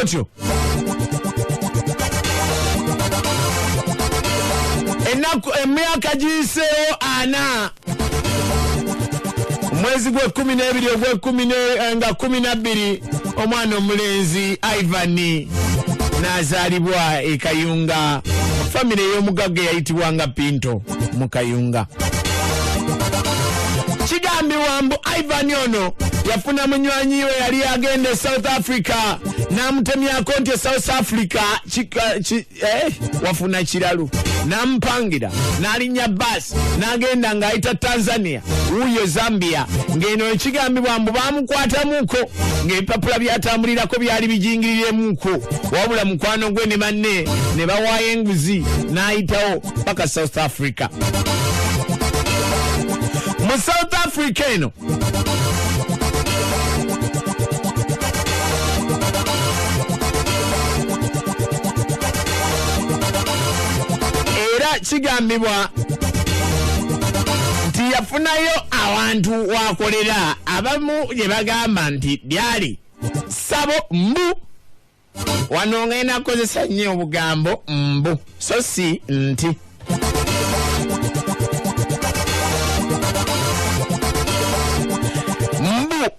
Bwotyo ennaku emyaka giyiseewo 40, omwezi gwe12 ogwekumi nga 12, omwana omulenzi Ivan n'azaalibwa e Kayunga, famire ey'omugagga eyayitibwanga Pinto mu Kayunga. Kigambibwa mbu Ivan ono yafuna munywanyi we yali agenda e South Africa, n'amutemyako nti e South Africa wafuna kiralu, n'amupangira n'alinnya baasi n'agenda ng'ayita Tanzania, wuuyo Zambia. Ng'eno ekigambibwa mbu baamukwatamuko ng'ebipapula byatambulirako byali bijingiriremuko, wabula mukwano gwe ne banne ne bawaayo enguzi n'ayitawo paka South Africa. Mu South Africa eno era kigambibwa nti yafunayo awantu wakolera, abamu gye bagamba nti lyali ssabo mbu. Wano ngenda kukozesa nnyo obugambo mbu, so si nti. Mbu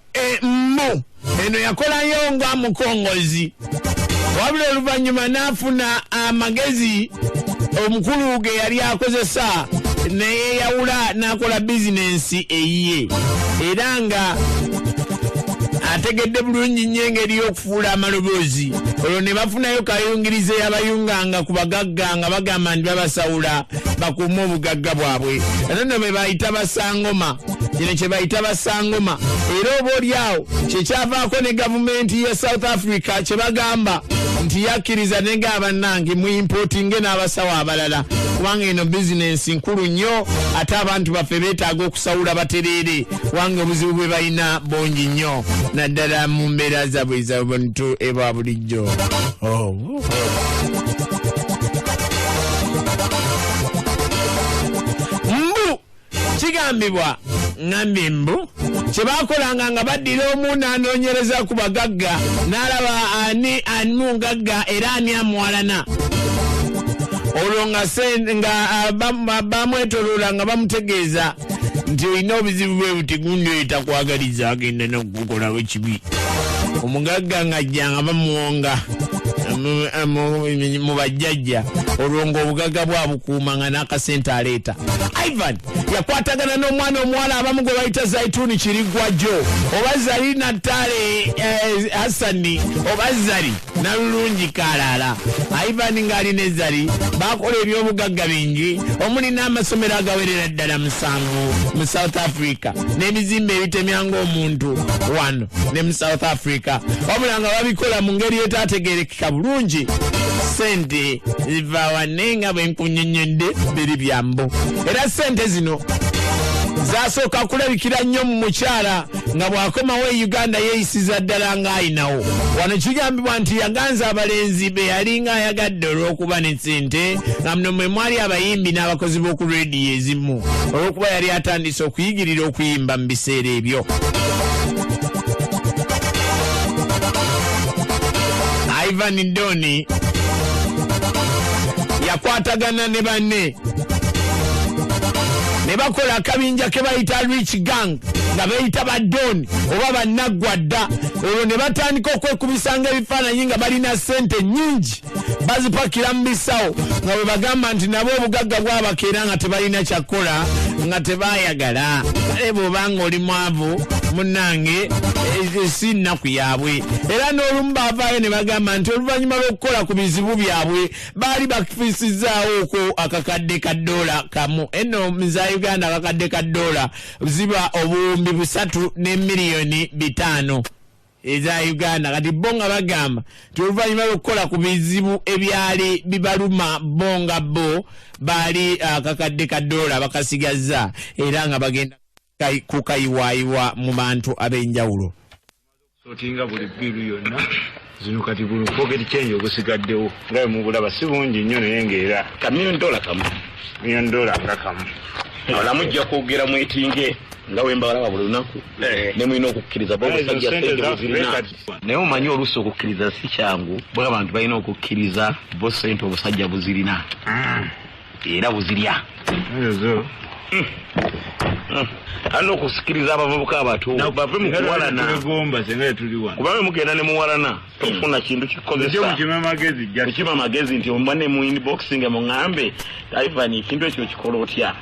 mbu eno yakolayo nga mukongozi, wabula oluvannyuma n'afuna amagezi omukulu ge yali akozesa neyeyawula n'akola bizinensi eyiye, era nga ategedde bulungi nnyo engeri y'okufuula amaloboozi. Olwo ne bafunayo kayungirizo eyabayunganga ku bagagga nga bagamba nti babasawula bakuume obugagga bwabwe. Ate nno be bayita basangoma, kino kye bayita basangoma. Era oba oliawo kyekyavaako ne gavumenti ya South Africa kye bagamba nti yakkiriza ne bannange mu importinge n'abasawo abalala, kubanga eno bizinensi nkulu nnyo, ate abantu baffe beetaaga okusawula batereere, kubanga obuzibu bwe balina bungi nnyo, naddala mu mbeera zaabwe ez'obuntu ebwa bulijjo. Mbu kigambibwa ngambye mbu kye baakolanga nga baddira omu n'anoonyereza ku bagagga n'alaba ani ani mugagga era ani amuwalana, olwo nga bamwetoloola nga bamutegeeza nti olina obuzibu bwe buti, gundi oyo takwagaliza, agenda n'okukukolawo kibi. Omugagga ng'ajja nga bamuwonga mu bajjajja, olwo ng'obugagga bwabukuuma nga n'akasente aleeta. Ivan yakwatagana n'omwana omuwala abamu gwe bayita Zaituni Kiriggwajjo, oba Zari Natale Hassani, oba Zari Nalulungi Kalala. Ivan ng'ali ne Zari bakola ebyobugagga bingi, omuli n'amasomero agawerera ddala 7 mu South Africa, n'ebizimbe ebitemya ng'omuntu wano ne mu South Africa, wabula nga babikola mu ngeri etaategeerekeka bulungi. Sente ziva wane nga bwe nkunnyonnyodde biri byambo. Era sente zino zasooka kulabikira nnyo mu mukyala nga bw'akomawo e Uganda yeeyisiza ddala ng'ayinawo. Wano kigambibwa nti yaganza abalenzi be yalinga ayagadde olw'okuba ne ssente, nga muno mwe mwali abayimbi n'abakozi b'oku rediyo ezimu, olw'okuba yali atandise okuyigirira okuyimba mu biseera ebyo. Ivan Doni yakwatagana ne banne ne bakola akabinja ke bayita Rich Gang, nga beeyita ba Don oba bannaggwa dda. Olwo ne batandika okwekubisanga ebifaananyi nga balina ssente nnyingi, bazipakira mu bisawo, nga bwe bagamba nti nabo obugagga bwabakeera nga tebalina kyakukola, nga tebaayagala. Kale bw'obanga oli mwavu munnange, si nnaku yaabwe. Era n'olumu baavaayo ne bagamba nti oluvannyuma lw'okukola ku bizibu byabwe baali bafiisizaawo okwo akakadde ka $1 kamu. Eno za Uganda akakadde ka $1 ziba 3,000 ne 500,000 eza Uganda. Kati bo nga bagamba nti oluvannyuma lw'okukola ku bizibu ebyali bibaluma bo nga bo baali akakadde ka $1 bakasigazza, era nga bagenda kukayiwaayiwa mu bantu ab'enjawulo. Sotinga buli biru yonna zino kati buno pocket change ogusigaddewo nga bwe mubulaba si bungi nnyo, naye ng'era ka $1 million kamu. $1 million nga kamu. Mujja kwogera mwetinge nga bwe mbalaba buli lunaku ne mulina okukkiriza bo obusajja ssente bwezirina. Naye omanyi oluusi okukkiriza si kyangu, bo abantu balina okukkiriza bo ssente obusajja buzirina era buzirya. Alina okusikiriza abavubuka abato bave mu kuwalana, kubanga mugenda ne muwalana tofuna kintu kikozesa. Mukima amagezi nti omane mu inbox nga muŋŋambe Ivan ekintu ekyo kikola otya.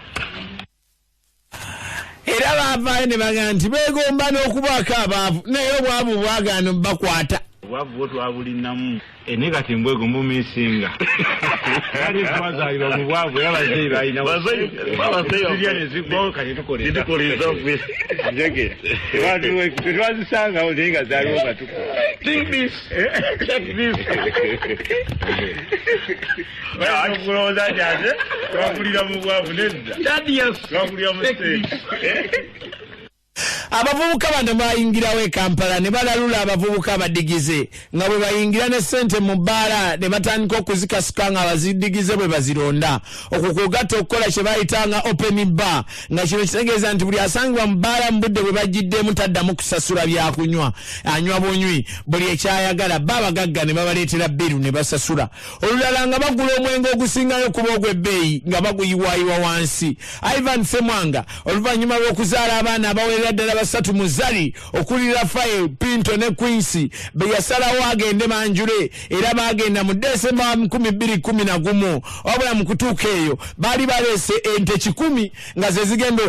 Era baavaayo ne bagamba nti beegomba n'okubaako abaavu, naye obwavu bwagaana bakwata. Obwavu bwo twabulinamu naye kati mbwego mbumisinga. Kale twazaalibwa mu bwavu era abazzeeyi balina ne ziggwawo kati tukoleza. Tetwazisangawo naye nga zaaliwo nga tukola. Think this, check this. Okulowooza nti ate twakulira mu bwavu nedda. Twakulira mu ssente. Abavubuka bano bayingirawo e Kampala ne balalula abavubuka abadigize nga bwe bayingira ne ssente mu bbaala ne batandika okuzikasuka nga abazidigize bwe bazironda. Okwo kwogatta okukola kye bayita nga open bar, nga kino kitegeeza nti buli asangibwa mu bbaala mu budde bwe bajjiddemu taddamu kusasula byakunywa, anywa bunywi buli ekyayagala. Ba abagagga ne babaleetera bbiru ne basasula. Olulala nga bagula omwenge ogusingayo kuba ogw'ebbeeyi nga baguyiwaayiwa wansi. Ivan Ssemwanga oluvannyuma lw'okuzaala abaana abawerera ddala basatu mu Zari okuli Rafael, Pinto ne Quincy be yasalawo agende banjule, era baagenda mu Desemba 2011. Wabula mu kutuuka eyo baali baleese ente 100 nga ze zigenda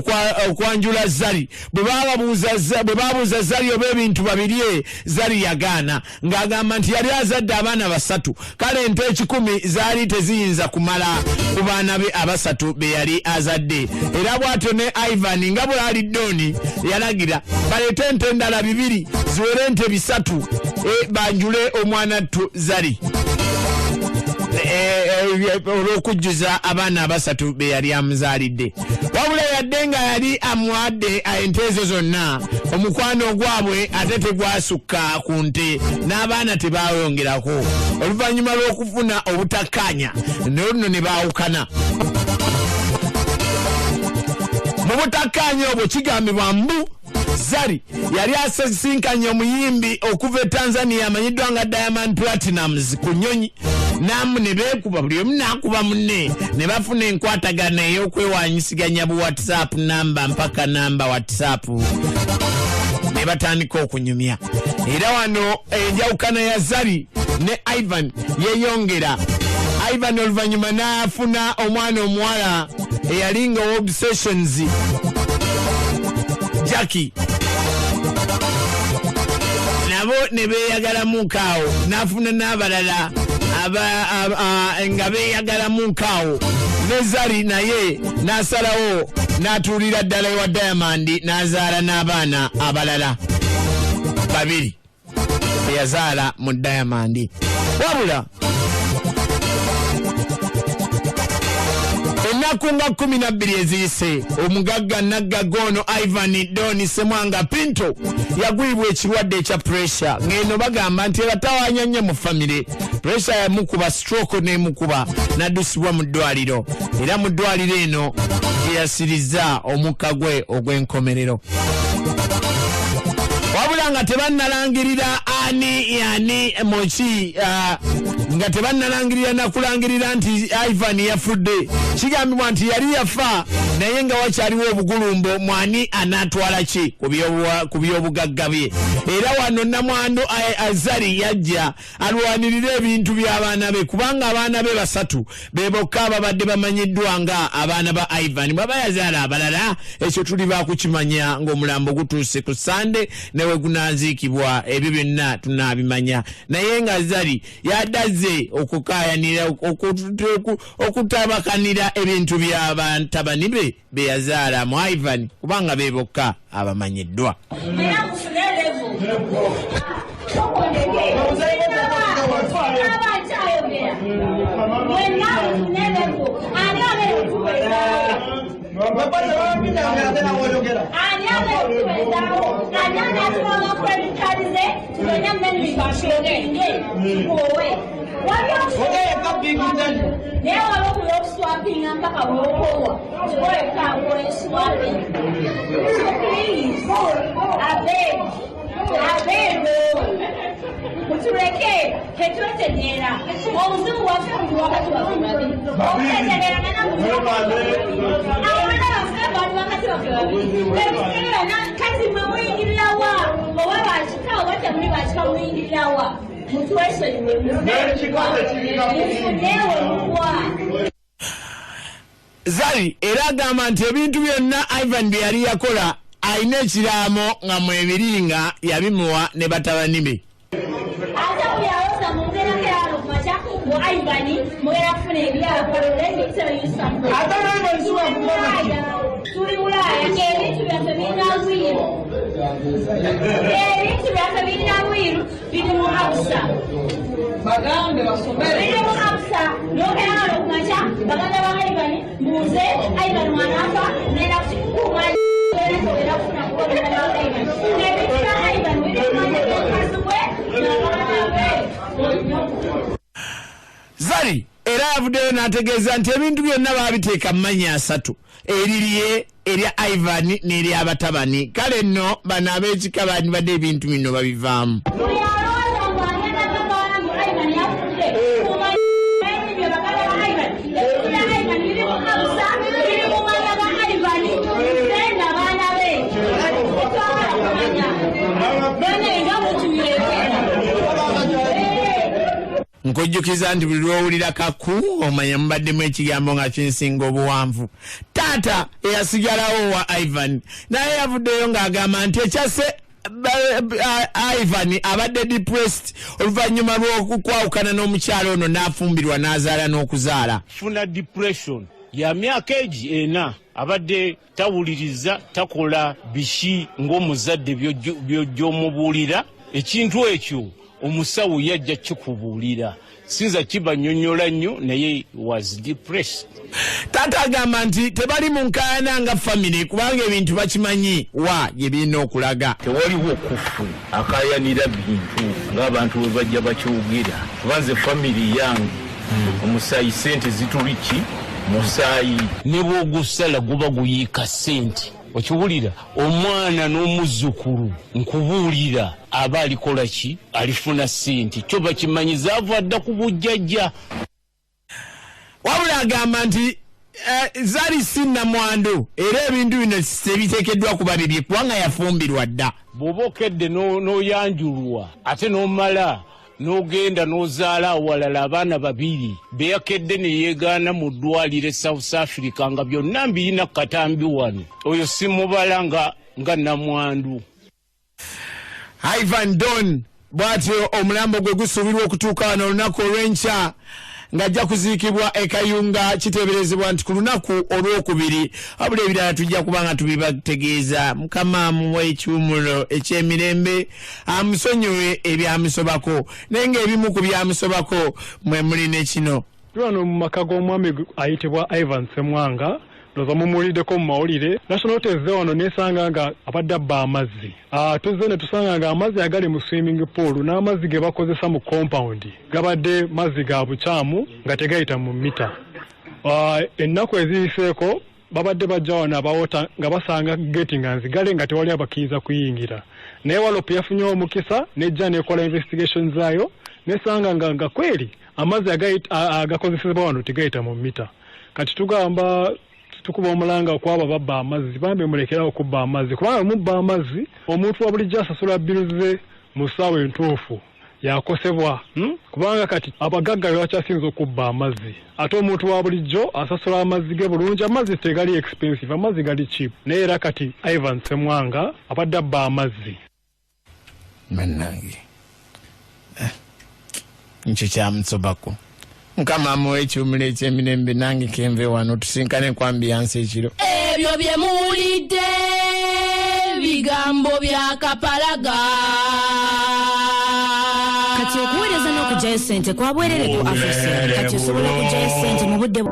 okwanjula Zari. Bwe baabuuza Zari oba ebintu babirye, Zari yagaana ng'agamba nti yali azadde abaana basatu, kale ente 100 zaali teziyinza kumala ku baana be abasatu be yali azadde. Era bw'atyo ne Ivan nga bw'ali Doni yalagira baleete ente endala 2 ziwere ente 3 banjule omwana ttu Zari olw'okujjuza abaana abasatu be yali amuzaalidde. Wabula yadde nga yali amuwadde ente ezo zonna, omukwano gwabwe ate tegwasukka ku nte n'abaana tebaayongerako. Oluvannyuma lw'okufuna obutakkaanya nolunno ne baawukana. Mu butakkaanya obwo kigambibwa mbu Zari yali asisinkanye omuyimbi okuva e Tanzania amanyiddwa nga Diamond Platnumz ku nnyonyi, namu ne beekuba buli omu n'akuba munne ne bafuna enkwatagana ey'okwewanyisiganya bu WhatsApp namba mpaka namba WhatsApp ne batandika okunyumya. Era wano enjawukana ya Zari ne Ivan yeeyongera. Ivan oluvannyuma n'afuna omwana omuwala eyali nga Obsessions Jackie, nabo ne beeyagalamu nkaawo, n'afuna n'abalala nga beeyagalamu nkaawo. Ne Zari naye n'asalawo n'atuulira ddala ewa Diamond n'azaala n'abaana abalala 2 be yazaala mu Diamond. Wabula ennaku nga 12 eziyise, omugagga naggaga ono Ivan Don Ssemwanga Pinto yagwibwa ekirwadde ekya pressure, ng'eno bagamba nti ebatawaanya nnyo mu famire. Pressure yamukuba stroke n'emukuba n'addusibwa mu ddwaliro, era mu ddwaliro eno gye yasiriza omukka gwe ogw'enkomerero. Wabula nga tebannalangirira ani yani muki, nga tebannalangirira nakulangirira nti Ivan yafudde, kigambibwa nti yali yafa naye nga wakyaliwo obugulumbo mwani anaatwala ki ku byobugagga bye. Era wano namwandu Zari yajja alwanirire ebintu by'abaana be, kubanga abaana be basatu be bokka ababadde bamanyiddwa nga abaana ba Ivan. Bw'aba yazaala abalala ekyo tuli baakukimanya ng'omulambo gutuuse ku Sande newe gunaaziikibwa, ebyo byonna tunaabimanya. Naye nga Zari yaddaze okukaayanira okutabakanira ebintu by'abantabani be be yazaala mu Ivan, kubanga be bokka abamanyiddwa. Ani anaatuwezaawo? Ani anaatuwanga credit card ze tugende mu tushopinge tukowe? Naye waliwo okuba okuswapinga mpaka bw'okoowa, kikoleka nkole swapping. So please, abeg, abeg, mutuleke tetwetegeera. Obuzibu bwaffe buli wakati waffe babiri, okutegeera nana abaana baffe bali wakati waffe babiri ebitegeera. Kati mwe muyingirirawa? Oba bakika oba temuli bakika, muyingirirawa? Mutwesonyiwe, mufuneewe mugwa. Zari era agamba nti ebintu byonna Ivan bye yali yakola alina ekiraamo nga mwebiri nga yabimuwa ne batabani be. Ate buli alowooza mungerako era ku makya mu Ivan mugenda kufuna ebyapa, let me tell you something. Tuli Bulaaya, ebintu byaffe birina will, ebintu byaffe birina will, biri mu Absa. Bagambe basomere. Biri mu Absa. Nokera wano ku makya baganda ba Ivan mbuuze Ivan mwanafa ngenda kukuma ogenda kufuna kuba Ivan. Ebintu bya Ivan biri mu mukazi we n'abaana be. Zari era yavuddeyo n'ategeeza nti ebintu byonna baabiteeka mu mannya asatu, erirye, erya Ivan n'eryabatabani. Kale nno bano ab'ekika bandibadde ebintu bino babivaamu. Buli alowooza mbu agenda gamba mbu Ivan yafudde, kuma ebintu baganda ba Ivan, ebintu bya Ivan biri mu Absa, biri mu manya ga Ivan, nze n'abaana be tetwagala kumanya bane nga bwetubireke. Nkujjukiza nti buli lw'owulira kaku omanya mubaddemu ekigambo nga kinsinga obuwanvu. Taata eyasigalawo wa Ivan naye yavuddeyo ng'agamba nti ekyase Ivan abadde depressed oluvannyuma lw'okwawukana n'omukyalo ono n'afumbirwa n'azaala n'okuzaala. Funa depression ya myaka egi ena, abadde tawuliriza, takola biki ng'omuzadde by'omubuulira. Ekintu ekyo omusawo yajja kikubuulira, sinza kibannyonnyola nnyo, naye was depressed. Taata agamba nti tebali mu nkaayana nga famire kubanga ebintu bakimanyi wa gye birina okulaga. Tewaliwo kufu akaayanira bintu ng'abantu bwe bajja bakyogera, kuba nze famire yange omusaayi sente zituli ki musaayi, ne bw'ogusala guba guyiika sente. Okiwulira omwana n'omuzzukulu nkubuulira aba alikola ki, alifuna sente, kyo bakimanyi zaava dda ku bujjajja. Wabula agamba nti Zari si nnamwandu era ebintu bino tebiteekeddwa kuba bibye kubanga yafumbirwa dda. Bw'oba okedde n'oyanjulwa ate n'omala n'ogenda n'ozaala awalala abaana babiri beyakedde ne yeegaana mu ddwaliro e South Africa nga byonna mbirina katambi wano, oyo simubala nga nnamwandu. Ivan Don bw'atyo omulambo gwe gusuubirwa okutuuka wano olunaku olw'enkya ng'ajja kuziikibwa e Kayunga, kiteeberezebwa nti ku lunaku olwokubiri. Wabula ebirala tujja kuba nga tubibategeeza. Mukama amuwe ekiwummulo eky'emirembe, amusonyiwe ebyamusobako, naye ng'ebimu ku byamusobako mwe muli ne kino. Tuli wano mu maka g'omwami ayitibwa Ivan Ssemwanga, ndowooza mumuwuliddeko mu mawulire. National tezze wano nesanga nga abadde abba amazzi. Tuzze ne tusanga nga amazzi agali mu swimming pool n'amazzi ge bakozesa mu compound gabadde mazzi ga bukyamu nga tegayita mu mita. Ennaku eziyiseeko babadde bajja wano abawota nga basanga gate nga nzigale nga tewali abakkiriza kuyingira, naye Walop yafunye omukisa nejja nekola investigation zaayo nesanga nga kweri amazzi agakozesebwa wano tegayita mu mita. Kati tugamba tukuba omulanga kwaba babba amazzi, bambi mulekerawo okubba amazzi, kubanga mubba amazzi omuntu wa bulijjo asasula bills ze mu ssaawa entuufu yakosebwa, kubanga kati abagagga be bakyasinze okubba amazzi, ate omuntu wa bulijjo asasula amazzi ge bulungi. Amazzi tegali expensive, amazzi gali cheap. Naye era kati Ivan Ssemwanga abadde abba amazzi. Bannange nkyo kyamusobako. Mukama amuwe ekiwummulo eky'emirembe, nange kenve wano tusinkane ku ambiyansi ekiro. Ebyo bye muwulidde bigambo bya Kapalaga. Kati okuweereza n'okugyayo ssente kwa bwerere ku Africell. Kati osobola okugyayo ssente mu budde